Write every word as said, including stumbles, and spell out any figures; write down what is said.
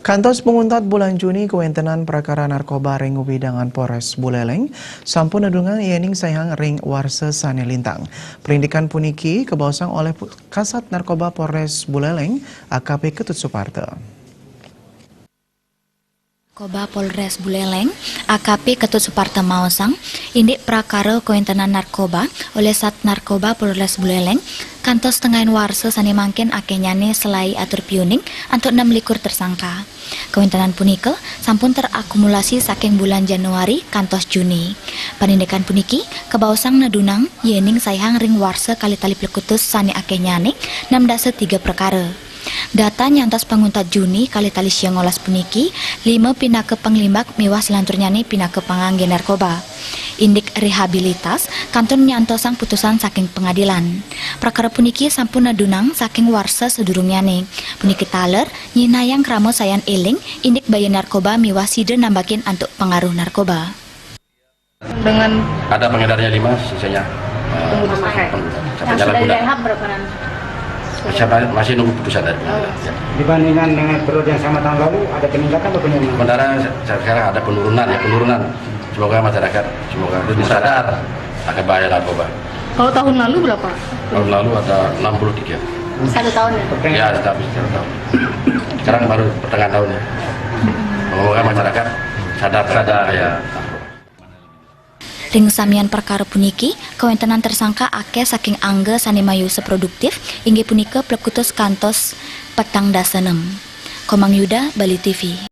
Kantos panguntat bulan Juni, kawéntenan prakara narkoba ring wewidangan Polres Buleleng sampun nadungang yéning saihang ring warsa sané lintang. Parindikan puniki kabaosang olih pu-, Kasat Narkoba Polres Buleleng, A K P Ketut Suparta. Narkoba Polres Buleleng, A K P Ketut Suparta maosang, indik prakara kawéntenan narkoba olih Sat Narkoba Polres Buleleng, kantos tengahin warsa sané mangkin akéhnyané salai atur piuning antuk enam likur tersangka. Kawéntenan punika sampun terakumulasi saking bulan Januari kantos Juni. Parindikan puniki kabaosang nadunang yéning saihang ring warsa kalih tali plekutus sané akéhnyané enam dasa tiga prakara. Data nyantos panguntat Juni kalih tali siang olas puniki, lima pinaka panglimbak miwah salanturnyané pinaka panganggé narkoba. Indik rehabilitas kantun nyantosang putusan saking pangadilan. Prakara puniki sampun nadunang saking warsa sadurungnyané. Puniki taler nyinahang krama sayan éling indik baya narkoba miwah sida nambakin antuk pangaruh narkoba. Dengan ada pengedarnya lima, sisanya, eh, penggunaan. Yang sudah direhab berapa nanti? Masih, masih nunggu putusan dari pengadilan. Ya. Dibandingkan dengan periode yang sama tahun lalu, ada peningkatan atau penurunan? Sementara se-, sekarang ada penurunan, ya, penurunan. Semoga masyarakat, semoga sadar akan bahaya narkoba. Kalau tahun lalu berapa? Tahun lalu ada enam puluh tiga. Satu tahun, ya? Ya, stabil satu tahun. Sekarang baru pertengahan tahun, ya. Semoga masyarakat sadar, sadar, ya. Ring samian prakara puniki, kawéntenan tersangka akéh saking angga sané mayusa produktif, inggih punika plekutus kantos petang dasa nem. Komang Yuda, Bali T V.